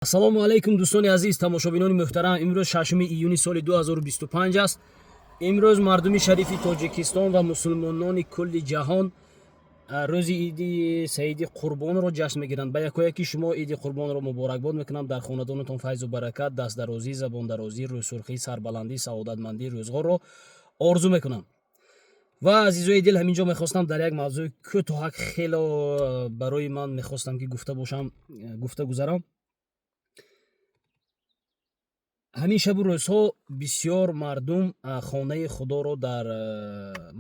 Ассалому алайкум, дӯстони азиз, тамошобинони муҳтарам. Имрӯз 6 июни соли 2025 аст. Имрӯз мардуми шарифи Тоҷикистон ва мусулмонони кулли ҷаҳон рӯзи иди саиди Қурбонро ҷашн мегиранд. Ба якояки шумо иди Қурбонро муборакбод мекунам. Дар хонадонатон файзу баракат, дастдарозӣ, забондарозӣ, рӯсурхӣ, сарбаландӣ, саодатмандӣ, рӯзғорро орзу мекунам. Ва, азизои дил, ҳамин ҷо мехостам дар як мавзӯи кӯтоҳак, хело барои ман мехостам, ки гуфта бошам, гуфта гузарам. Ҳамин шабу рӯзҳо бисёр мардум хонаи Худоро дар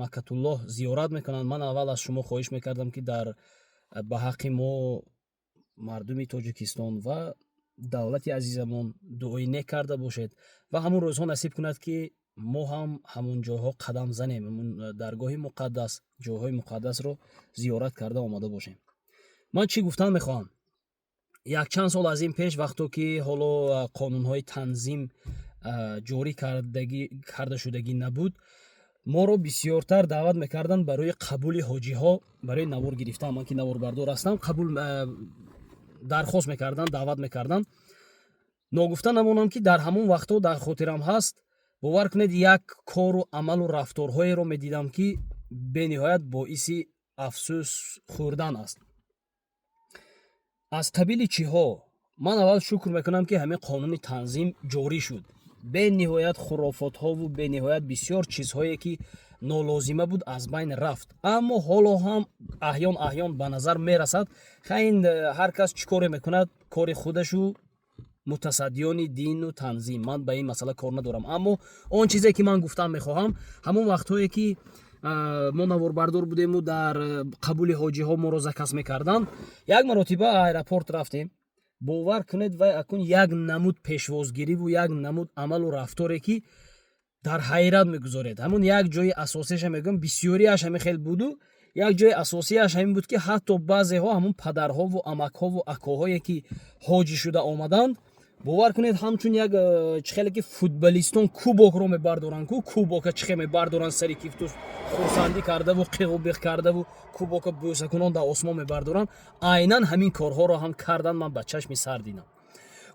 Маккатуллоҳ зиёрат мекунанд. Ман аввал аз шумо хоҳиш мекардам, ки дар ба ҳаққи мо, мардуми Тоҷикистон ва давлати азизамон, дуои нек карда бошед ва ҳамун рӯзҳо насиб кунад, ки мо ҳам ҳамун ҷойҳо қадам занем, ҳамун даргоҳи муқаддас, ҷойҳои муқаддасро зиёрат карда омада бошем. Ман чӣ гуфтан мехоҳам? Якчанд сол аз ин пеш, вақто ки ҳоло қонунҳои танзим ҷорӣ карда шудагӣ набуд, моро бисёртар даъват мекарданд барои қабули ҳоҷиҳо, барои навор гирифтан. Ман ки наворбардор ҳастам, қабул дархост мекарданд, даъват мекарданд. Ногуфта намонам, ки дар ҳамон вақтҳо, дар хотирам ҳаст, бовар кунед, як кору амалу рафторҳоеро медидам, ки бениҳоят боиси афсӯс хӯрдан аст. Аз қабили чиҳо? Ман аввал шукр мекунам, ки ҳамин қонуни танзим ҷорӣ шуд. Бениҳоят хурофотҳову бениҳоят бисёр чизҳое, ки нолозима буд, аз байн рафт. Аммо ҳоло ҳам аҳён аҳён ба назар мерасад. Хайн, ҳар кас чӣ коре мекунад, кори худашу мутасаддиёни дину танзим, ман ба ин масъала кор надорам. Аммо он чизе, ки ман гуфтан мехоҳам, ҳамон вақтҳое, ки мо наворбардор будему дар қабули ҳоҷиҳо моро заказ мекарданд, як маротиба аэропорт рафтем. Бовар кунед, вай акун як намуд пешвозгириву як намуд амалу рафторе, ки дар ҳайрат мегузоред. Ҳамун як ҷои асосиаша мегӯям, бисёриаш ҳамин хел буду, як ҷои асосиаш ҳамин буд, ки ҳатто баъзеҳо, ҳамун падарҳову амакҳову акоҳое, ки ҳоҷӣ шуда омаданд, бовар кунед, ҳамчун як чӣ хеле ки футболистон кубокро мебардоранд ку, кубока чӣ хел мебардоранд, сари кифту хурсандӣ кардаву қиғу биқ кардаву кубока бӯсакунон дар осмон мебардоранд, айнан ҳамин корҳоро ҳам кардан. Ман ба чашми сар дидам.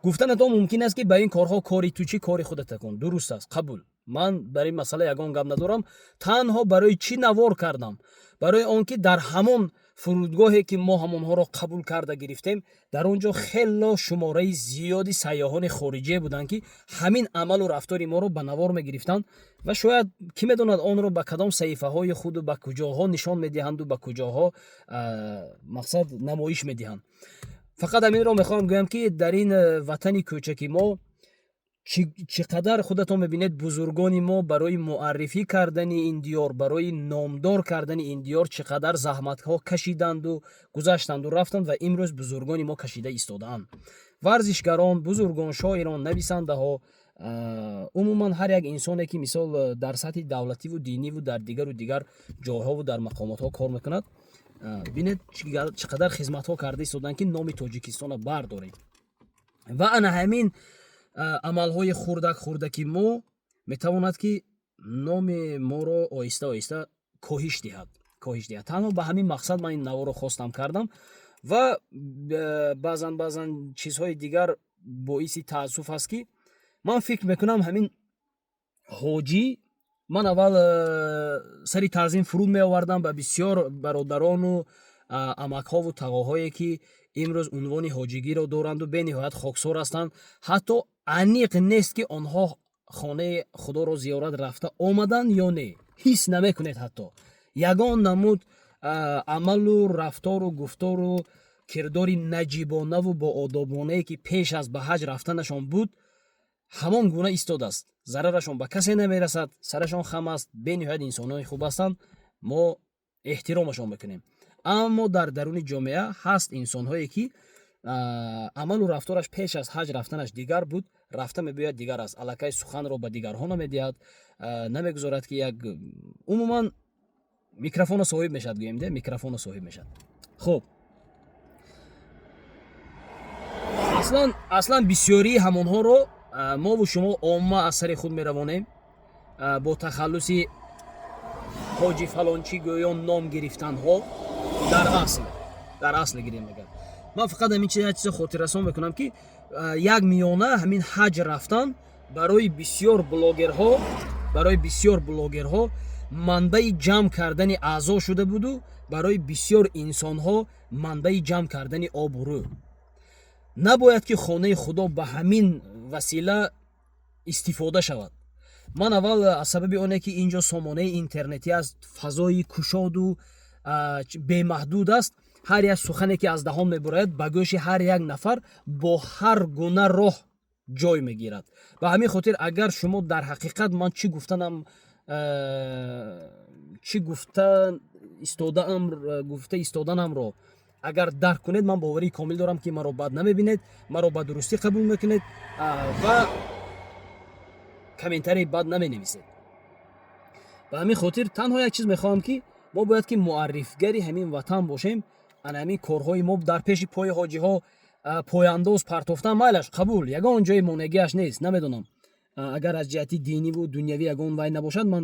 Гуфтанатон мумкин аст, ки ба ин корҳо кори ту чӣ, кори худата кун. Дуруст аст, қабул. Ман бар ин масъала ягон гап надорам. Танҳо барои чӣ навор кардам? Барои он ки дар ҳамон фурудгоҳе, ки мо ҳамонҳоро қабул карда гирифтем, дар он ҷо хело шумораи зиёди сайёҳони хориҷие буданд, ки ҳамин амалу рафтори моро ба навор мегирифтанд ва шояд, кӣ медонад, онро ба кадом саҳифаҳои худу ба куҷоҳо нишон медиҳанду ба куҷоҳо, мақсад, намоиш медиҳанд. Фақат ҳаминро мехоҳам гӯям, ки дар ин ватани кӯчаки мо чӣ қадар, худатон мебинед, бузургони мо барои муаррифӣ кардани ин диёр, барои номдор кардани ин диёр чӣ қадар заҳматҳо кашиданду гузаштанду рафтанд ва имрӯз бузургони мо кашида истодаанд: варзишгарон, бузургон, шоирон, нависандаҳо, умуман ҳар як инсоне, ки, мисол, дар сатҳи давлативу диниву дар дигару дигар ҷойҳову дар мақомотҳо кор мекунад. Бинед, чӣ қадар хизматҳо карда истоданд, ки номи Тоҷикистонро бардорем. Ва ана ҳамин амалҳои хурдак хурдаки мо метавонад, ки номи моро оҳиста оҳиста коҳиш диҳад. Танҳо ба ҳамин мақсад ман ин наворо хостам, кардам. Ва баъзан баъзан чизҳои дигар боиси таассуф аст, ки ман фикр мекунам, ҳамин ҳоҷӣ, ман аввал сари таъзим фуруд меовардам ба бисёр бародарону амакҳову тағоҳое, ки имрӯз унвони ҳоҷигиро доранду бениҳоят хоксор ҳастанд. Ҳатто аниқ нест, ки онҳо хонаи Худоро зиёрат рафта омаданд ё не. Ҳис намекунед, ҳатто ягон намуд амалу рафтору гуфтору кирдори наҷибонаву боодобонае, ки пеш аз ба ҳаҷ рафтанашон буд, ҳамон гуна истодааст. Зарарашон ба касе намерасад, сарашон хам аст, бениҳоят инсонҳои хуб ҳастанд, мо эҳтиромашон мекунем. Аммо дар даруни ҷомеа ҳаст инсонҳое, ки амалу рафтораш пеш аз ҳаҷ рафтанаш дигар буд, рафта мебиёяд, дигар аст. Аллакай суханро ба дигарҳо намедиҳад, намегузорад, ки як, умуман, микрофонро соҳиб мешавад, гӯем де, микрофонро соҳиб мешавад. Хуб, аслан бисёрии ҳамонҳоро мову шумо омма аз сари худ меравонем. Бо тахаллуси ҳоҷи фалончӣ гӯён ном гирифтанҳо, дар асл гирем, мегӯяд. Ман фақат ҳамин чиз, як чизе хотиррасон мекунам, ки Як миёна ҳамин ҳаҷ рафтан барои бисёр блогерҳо манбаи ҷамъ кардани аъзо шуда буду барои бисёр инсонҳо манбаи ҷамъ кардани обрӯ. Набояд, ки хонаи Худо ба ҳамин васила истифода шавад. Ман аввал аз сабаби оне, ки ин ҷо сомонаи интернетӣ аст, фазои кушоду бемаҳдуд аст, ҳар як сухане, ки аз даҳон мебурояд, ба гӯши ҳар як нафар бо ҳар гуна роҳ ҷой мегирад. Ба ҳамин хотир, агар шумо дар ҳақиқат ман чӣ гуфтанам, чӣ гуфта истодаам, гуфта истоданамро агар дарк кунед, ман боварии комил дорам, ки маро бад намебинед, маро ба дурустӣ қабул мекунед ва комментарии бад наменависед. Ба ҳамин хотир танҳо як чиз мехоҳам, ки мо бояд ки муаррифгари ҳамин ватан бошем. Ана ҳамин корҳои мо, дар пеши пои ҳоҷиҳо пояндоз партофтан, майлаш, қабул, ягон ҷои монегиаш нест. Намедонам, агар аз ҷиҳати диниву дунявӣ ягон вай набошад, ман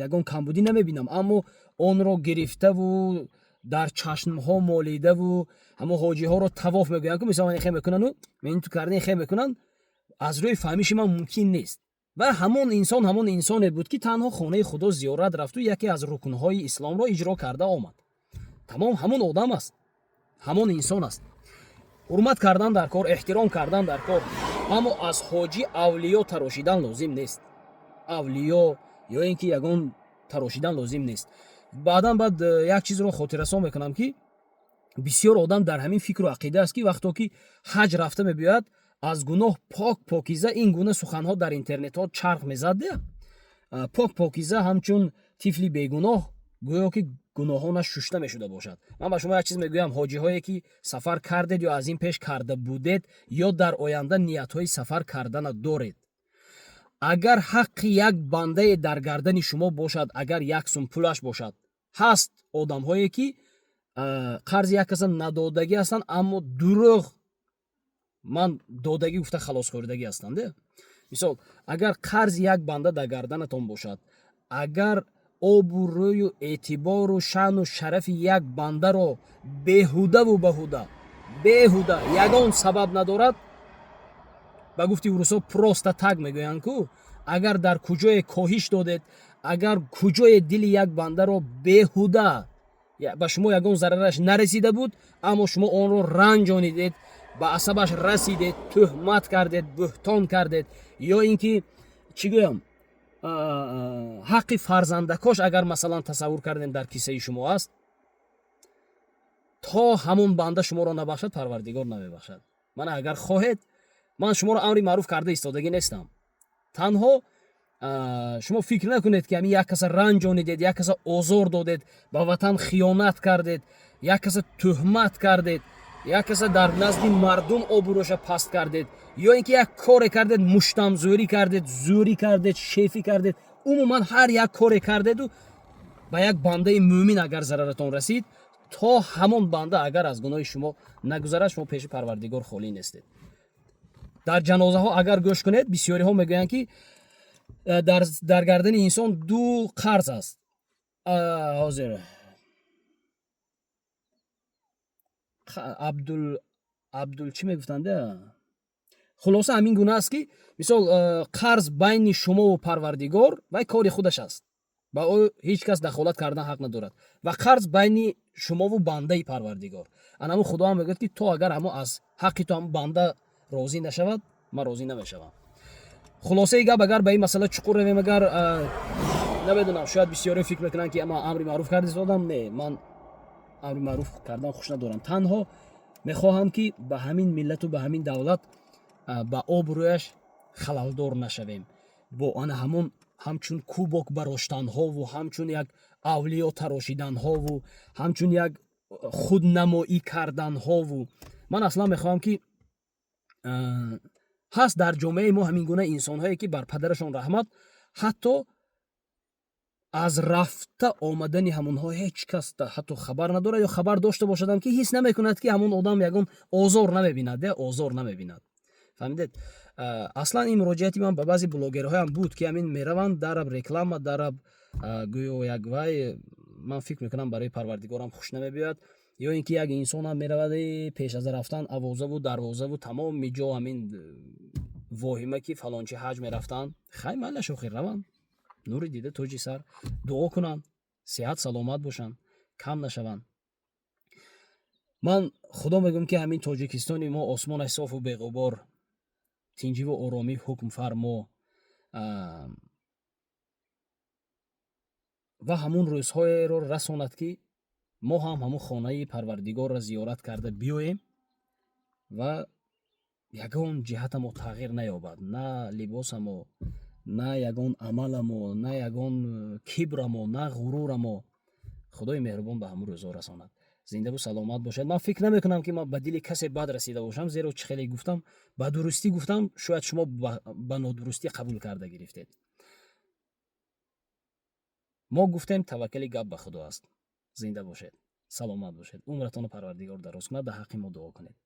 ягон камбудӣ намебинам, аммо онро гирифтаву дар чашмҳо молидаву ҳамо ҳоҷиҳоро тавоф мегӯянд, ку мисол хе мекунану ту карда хе мекунанд, аз рӯи фаҳмиши ман мумкин нест. Ва ҳамон инсон ҳамон инсоне буд, ки танҳо хонаи Худо зиёрат рафту яке аз рукнҳои исломро иҷро карда омад. Тамом, ҳамон одам аст, ҳамон инсон аст. Ҳурмат кардан дар кор, эҳтиром кардан дар кор, аммо аз ҳоҷӣ авлиё тарошидан лозим нест. Авлиё ё ин ки ягон тарошидан лозим нест. Баъдан баъд як чизро хотиррасон мекунам, ки бисёр одам дар ҳамин фикру ақида аст, ки вақто ки ҳаҷ рафта мебиёяд, аз гуноҳ пок покиза. Ин гуна суханҳо дар интернетҳо чарх мезад, пок покиза, ҳамчун тифли бегуноҳ, гӯё ки гуноҳонаш шушта мешуда бошад. Ман ба шумо як чиз мегӯям: ҳоҷиҳое, ки сафар кардед ё аз ин пеш карда будед, ё дар оянда ниятҳои сафар кардана доред, агар ҳаққи як бандае дар гардани шумо бошад, агар як сум пулаш бошад. Ҳаст одамҳое, ки қарзи як каса надодагӣ ҳастанд, аммо дурӯғ ман додагӣ гуфта халосхӯрдагӣ ҳастанд. Мисол, агар қарзи як банда дар гарданатон бошад, агар обу рӯю эътибору шаъну шарафи як бандаро беҳудаву баҳуда, беҳуда, ягон сабаб надорад, ба гуфти урусҳо, просто так мегӯянд ку, агар дар куҷое коҳиш додед, агар куҷое дили як бандаро беҳуда, ба шумо ягон зарараш нарасида буд, аммо шумо онро ранҷонидед, ба асабаш расидед, тӯҳмат кардед, буҳтон кардед, ё ин ки чӣ гӯям, ҳаққи фарзандакош агар, масалан, тасаввур кардем, дар киссаи шумо аст, то ҳамон банда шуморо набахшад, Парвардигор намебахшад. Мана, агар хоҳед, ман шуморо амри маъруф карда истодагӣ нестам. Танҳо шумо фикр накунед, ки ҳамин як каса ранҷонидед, як каса озор додед, ба ватан хиёнат кардед, як каса тӯҳмат кардед, як каса дар назди мардум обрӯша паст кардед, ё ин ки як коре кардед, муштамзӯрӣ кардед, зӯрӣ кардед, шефӣ кардед, умуман ҳар як коре кардеду ба як бандаи мӯмин агар зараратон расид, то ҳамон банда агар аз гуноҳи шумо нагузарад, шумо пеши Парвардигор холӣ нестед. Дар ҷанозаҳо агар гӯш кунед, бисёриҳо мегӯянд, ки дар гардани инсон ду қарз аст. Ҳозир Абдул чӣ мегуфтанд? Хулоса, ҳамин гуна аст, ки мисол, қарз байни шумову Парвардигор, вай кори худаш аст, ба ӯ ҳеҷ кас дахолат кардан ҳақ надорад, ва қарз байни шумову бандаи Парвардигор. Ана ҳамун Худо ҳам мегӯяд, ки то агар ҳамо аз ҳаққи ту ҳамун банда розӣ нашавад, ман розӣ намешавам. Хулосаи гап, агар ба ин масъала чуқур равем, агар, намедонам, шояд бисёре фикр мекунанд, ки ман амри маъруф карда истодам. Не, ман амри маъруф кардан хуш надорам. Танҳо мехоҳам, ки ба ҳамин миллату ба ҳамин давлат, ба обрӯяш халалдор нашавем бо ана ҳамон ҳамчун кубок бароштанҳову ҳамчун як авлиё тарошиданҳову ҳамчун як худнамоӣ карданҳову. Ман аслан мехоҳам, ки ҳаст дар ҷомеаи мо ҳамин гуна инсонҳое, ки бар падарашон раҳмат, ҳатто аз рафта омадани ҳамонҳо ҳеҷ кас ҳатто хабар надорад ё хабар дошта бошадам, ки ҳис намекунад, ки ҳамон одам ягон озор намебинад, озор намебинад. Фаҳмидед? Аслан ин муроҷиати ман ба баъзе блогерҳоям буд, ки ҳамин мераванд, дараб реклама, дараб гӯё як вай. Ман фикр мекунам, барои Парвардигорам хуш намебиёяд. Ё ин ки як инсонам меравад, пеш аз рафтан овозаву дарвозаву тамоми ҷо ҳамин воҳима, ки фалончи ҳаҷ мерафтанд. Хай, майлаш, охир раванд, нури дида, тоҷи сар, дуо кунанд, сиҳат саломат бошанд, кам нашаванд. Ман Худо мегӯям, ки ҳамин Тоҷикистони мо осмонаш софу беғубор, тинҷиву оромӣ ҳукмфармо ва ҳамун рӯзҳоеро расонад, ки мо ҳам ҳамун хонаи Парвардигорро зиёрат карда биёем ва ягон ҷиҳатамо тағйир наёбад, на либосамо, на ягон амаламо, на ягон кибрамо, на ғурурамо. Худои меҳрубон ба ҳамун рӯзҳо расонад. Зиндаву саломат бошед. Ман фикр намекунам, ки ман ба дили касе бад расида бошам, зеро чӣ хеле гуфтам, ба дурустӣ гуфтам, шояд шумо ба нодурустӣ қабул карда гирифтед. Мо гуфтем, таваккали гап ба Худо аст. Зинда бошед, саломат бошед, умратонро Парвардигор дароз кунад. Дар ҳаққи мо дуо кунед.